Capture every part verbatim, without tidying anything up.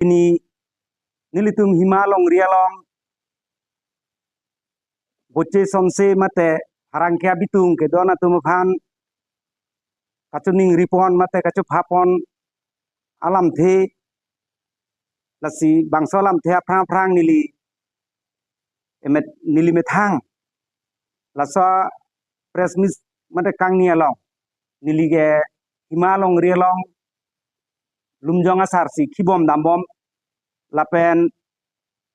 pini nelitum Hima Longri along Boche Sonse mate Pherangke abitung kedo-an atum aphan kachiningri pon mate kachepha pon alamthe, lasi bangso alamthe aphrang aphrang neli emet neli methang laso press meet mate kangni along neli ke Hima Longri along Lumjong asar si khibom dambom lapen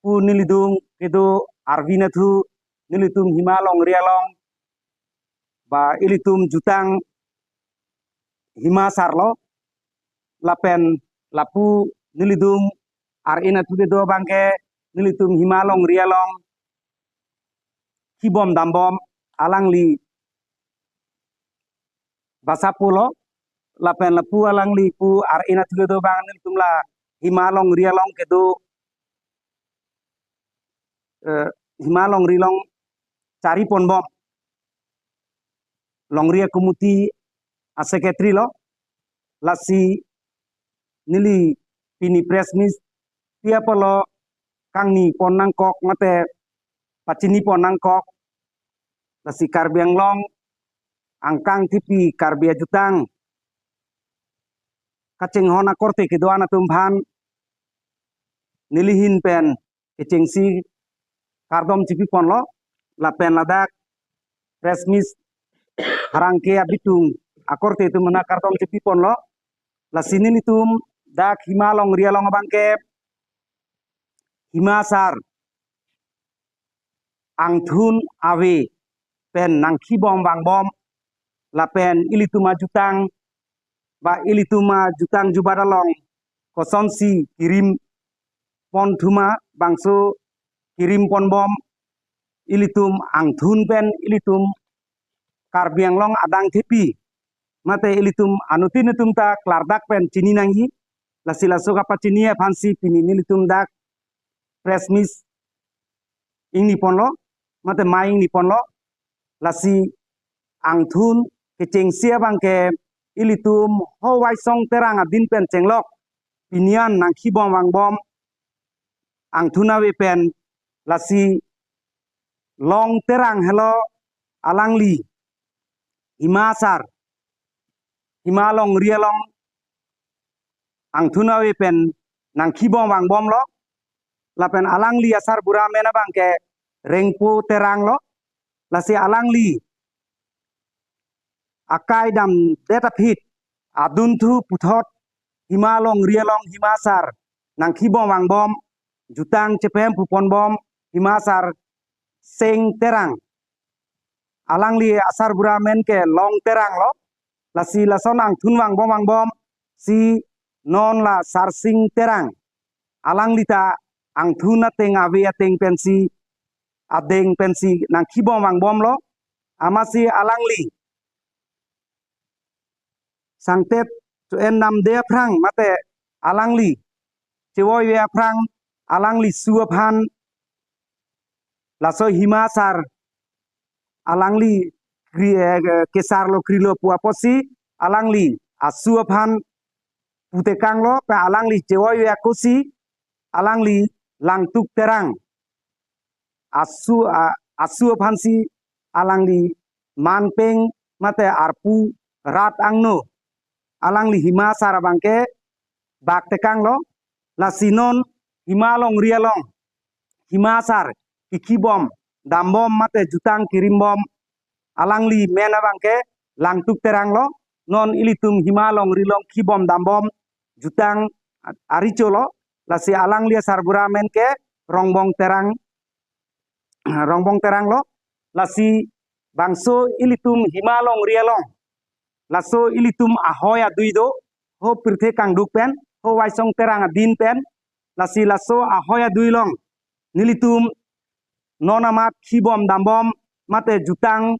pu nelidung kedo arvi nathu nelitum Hima Longri along ba ilitum jutang Hima asar lo, lapen lapu nelidung ar-e nathu kedo abangke nelitum Hima Longri along khibom dambom alangli basa pulo, lapen lapu alangli pu ar-e nathu kedo abang nelitum la Hima Longri along kedo, eh, Hima Longri along chari ponbom, Longri a-committee a-secretary lo, lasi neli pini press meet pi apotlo kangni pon nangkok mate pachini pon nangkok, lasi Karbi Anglong angkang thipi Karbi ajutang kachinghon akorte kedo-an atum aphan neli ahin pen kechengsi kardom chipi ponlo, lapen ladak press meet Pherangke abitung akorte atum aphan kardom chipi ponlo, lasi nelitum dak Hima Longri along abangke Hima asar angthun ave pen nangkhibom vangbom lapen ilitum ajutang ba ilitum ajutang jubat along kosonsi kirim pon thuma bangso kirim ponbom ilitum angthun pen ilitum Karbi Anglong adang thepi mate ilitum anuttin atum ta klardak pen chini nangji, lasi laso kapachini aphansi pini nelitum dak press meet ingni ponlo mate mai ingni ponlo, lasi angthun kechengsi abangke ilitum ho Waisong Terang adin pen chenglok pini an nangkhibom vangbom angthun ave pen, lasi Long Terang helo alangli Hima asar Hima Longri along angthun ave pen nangkhibom vangbomlo, lapen alangli asarbura amen abangke Rengpo Terang lo, lasi alangli akai damdet aphi adunthu puthot Hima Longri along Hima asar nangkhibom vangbom, jutang chephem pu ponbom Hima asar Seng Terang. Alangli asarbura amen ke Long Terang lo, lasi lason angthun vangbom vangbom si non la Sarsing Terang. Alangli ta angthun ateng ave ateng pensi, adeng pensi nangkhibom vangbomlo, amatsi alangli sangtet cho-en namde aphrang mate alangli chevoi ave aphrang alangli asu aphan laso Hima asar alangli kri-, eh, kesar lo krilo pu apotsi alangli asu aphan putekanglo, pen alangli chevoi ave akosi alangli Langtuk Terang asu, a-, asu aphansi alangli manpeng mate arpu rat angno alangli Hima asar abangke bak tekanglo, lasi non Hima Longri along Hima asar kikhibom dambom mate jutang kirimbom alangli amen abangke Langtuk Terang lo, non ilitum Hima Longri along khibom dambom jutang a-, arecho lo, lasi alangli asarbura amen ke Rongbong Terang, Rongbong Terang lo, lasi bangso ilitum Hima Longri along laso ilitum ahoi adui do, ho pirthe kangduk pen, ho Waisong Terang adin pen, lasi laso ahoi adui along nelitum non amat khibom dambom mate jutang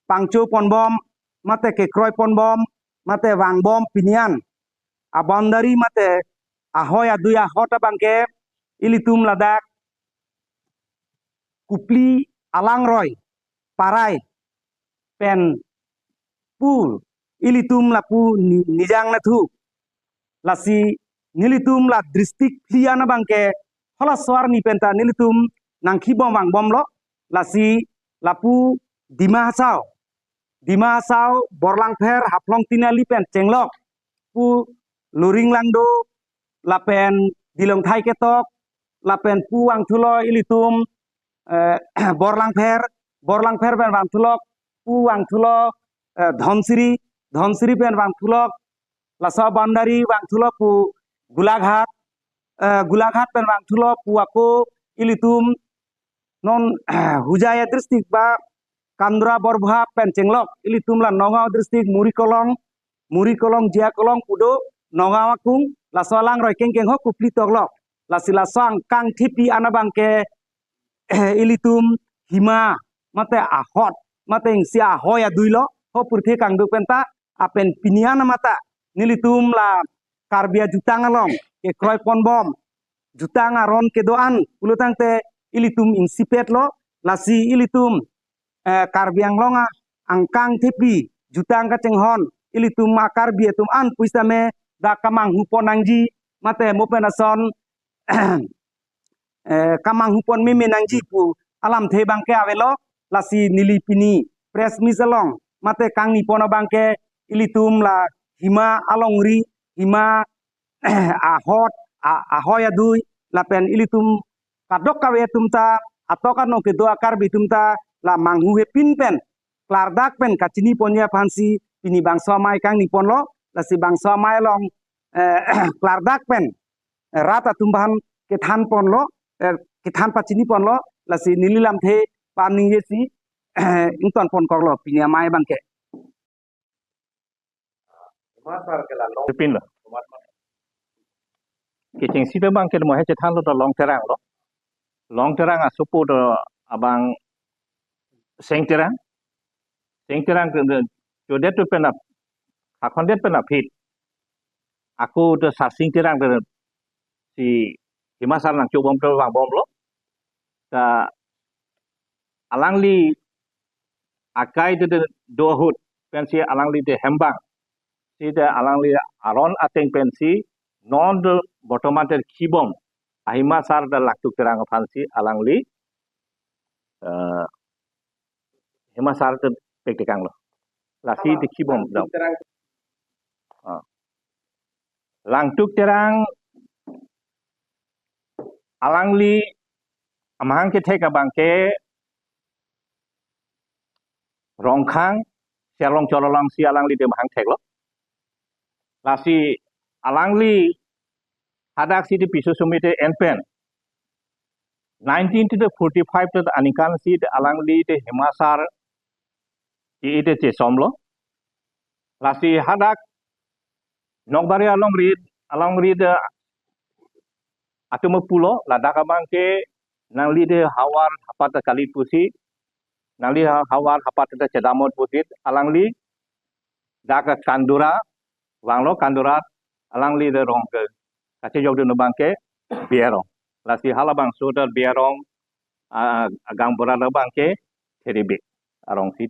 pangcho ponbom mate kekroi ponbom mate vangbom pini an a-boundary mate ahoi adui ahut abangke ilitum ladak Kupli alangroi parai pen pu ilitum lapu ni-, nijang nathu, lasi nelitum la district phli an abangke halaso arni penta nelitum nangkhibom vangbomlo, lasi lapu Dima Hasao, Dima Hasao, Borlangpher, Haflong Tinali pen chenglok pu Luring Langdo, lapen Dilongthai Ketok, lapen pu vangthulo ilitum, eh, Borlangpher, Borlangpher pen vangthulok pu vangthulo, eh, Dhansiri, Dhansiri pen vangthulok, laso boundary vangthulo pu Golaghat, eh, Golaghat pen vangthulo pu ako ilitum non Hojai district ba Kandra Borboha pen chenglok ilitum la Nagaon district Murikolong, Murikolong, Jiakolong pu do, Nagaon akung, laso alangroi kengkeng ho kupli toklok. Lasi laso angkang thepi an abangke ilitum hima mate ahot mate isi ahoi adui lo, ho purthe kangduk penta, lapen pini an mata nelitum la Karbi ajutang along kekroi ponbom, jutang aron kedo-an pulotangte ilitum ingsipet lo, lasi ilitum, eh, Karbi Anglong a angkang thepi jutang kachinghon ilitum a Karbi atum an pusitame dak kamanghu pon nangji mate mo pen ason eh, kamanghu pon meme nangji pu alamthe abangke avelo, lasi neli pini press meet along mate kangni pon abangke ilitum la hima alongri, hima ahot, a-, ahoi adui, lapen ilitum kadokave atum ta, atok anong kedo a Karbi atum ta la manghu hepin pen klardak pen kachini ponji aphansi pini bangso amei kangni ponlo, lasi bangso amei along, eh, klardak pen rat atum aphan kethan ponlo, eh, kethan pachini ponlo, lasi neli lamthe paningje si ington ponkoklo pini amei abangke. Pinlo. Kechengsi ta abangke mo he chethanlo ta Long Terang lo. Long Terang asopo ta abang Seng Terang. Seng Terang ke, ke, chodet tu pen ap, akhondet pen aphi. Ako ta Sarsing Terang ta si Hima Sar nangchobom ta vangbomlo. Ta alangli akai ta do ahut pensi alangli ta hembang. Sita alangli aron ateng pensi non ta bortoman ta khibom a Hima Sar ta Langtuk Terang aphansi alangli, eh, Hima Sar ta pektekanglo. Lasi ta khibom dong. Ah. Langtuk Terang alangli amahang kethek abangke Rongkhang, Serlongchor alongsi alangli ta mahang theklo. Lasi alangli hadak si ta piso sumite enpen nineteen forty-five ta aningkan si ta alangli ta Hima Sar ke-e ta chesomlo. Lasi hadak Nokbari alongri, alongri ta atum pulo, ladak abangke nangli ta havar hapat ta kali pusi, nangli ha-, havar hapat ta chedamot pusi, alangli dak Kandura, vanglo Kandura, alangli ta rong ke, kachejokdun abangke Biarong. Lasi halabangso ta Biarong, ah, agang bora abangke Theribik arong si.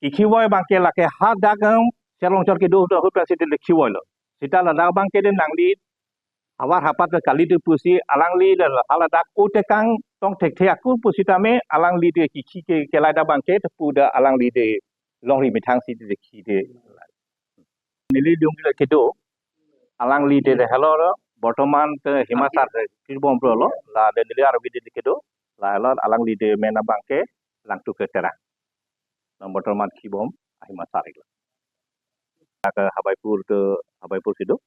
Kekhivoi abangke lake hadak, em, Serlongchor kedo ahut pensi ta kekhivoi lo. Sita ladak abangke ta nangli havar hapat ta kali ta pusi alangli ta haladak o tekang tong thekthe ako pusitame alangli ta kekhi ke kelai ta abangke ta pu ta alangli ta longri methang si ta kekhi ta. Neli longri ta kedo, alangli ta helo lo, bortoman ta Hima Sar ta khibom pulo, la ta neli arvi ta kedo, la helo alangli ta men abangke Langtuk Terang. Non bortoman khibom a Hima Sar lo. Dak Habaipur ta, Habaipur si do,